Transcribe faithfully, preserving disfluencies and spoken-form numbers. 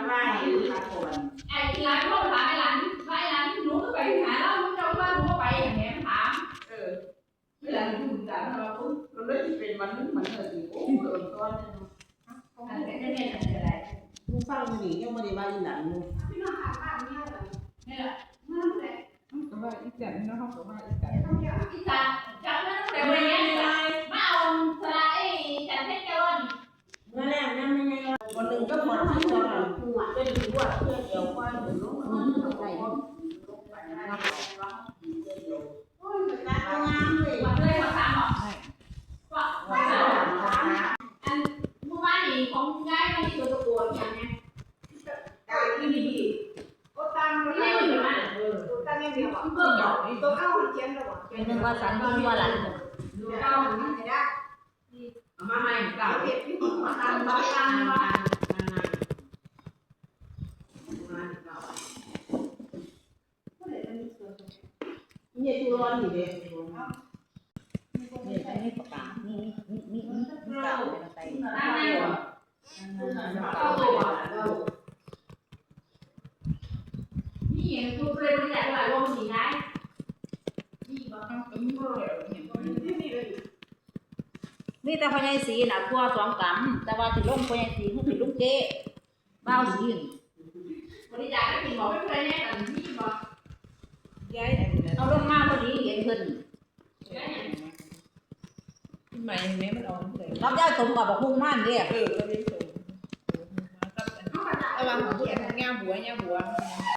ไอ้ที่ร้านโทรถามไอ้หลานว่าไอ้หลานหนูก็ไปหาแล้วมึงจะว่าหนูก็ไปอย่างเงี้ยถามเออเวลาหนูด่าเราปุ๊บมันเลยเป็นมันมันเลยโอ้โหโดนก้อนเลยเนาะอันนี้เป็นอะไร ผู้ฟังมื้อนี้ยังบ่ได้ว่าอีหยังอยู่ พี่น้องถามว่าเนี่ยอะไรเนี่ยเมื่อไหร่ มันก็ว่าอีแตนเนาะเขาก็ว่าอีแตน อีสานจากนั้นแต่วันนี้มาเอาสลายจันทร์แก้วนี่ เมื่อแรกนั้นไม่ไงว่าวันหนึ่งก็หมดที่ตอนนั้นเป็นหัวเพื่อนเดียวว่าอยู่ลงมาใส่ มาเลยมาถามหรอกว่าว่าอันเมื่อวานนี้ของยายมันมีตัวตะโกนอย่างเนี้ย ก็ตามมันเลยเออก็ตามอย่างเดียวอ่ะตัวเอาเขียนแล้วอ่ะ เป็นหนึ่งว่าสันเป็นว่าหลัง เอามันจะได้ เอามาใหม่เก่า เก็บอยู่ มาทำมาทำมา เนี่ยตัวร้อนอยู่เลย นี่นี่ปากกานี่นี่นี่นี่นี่เก่าเป็นอะไร ทำไงวะเข้าตัวนี่ยังทุกเรื่องไม่ได้ว่าลงสีไหนนี่บอก นี่แต่พญายศรีน่ะครัวสองกำแต่ว่าสิลงพญายศรีคือสิลงเจ้บ้าวศรี บริจาคให้กินบอกไม่เป็นไรแน่แต่นี่บอก ย้ายอันนั้น เอาลงมาพอดีเห็นเพิ่น ย้ายอย่าง ใหม่แม่มันอ่อนเลย รับยายสมกับบักฮุ่งมันเด้ เออก็เป็นสม เขากระจาย ระวังของเขียนงาบัวงาบัว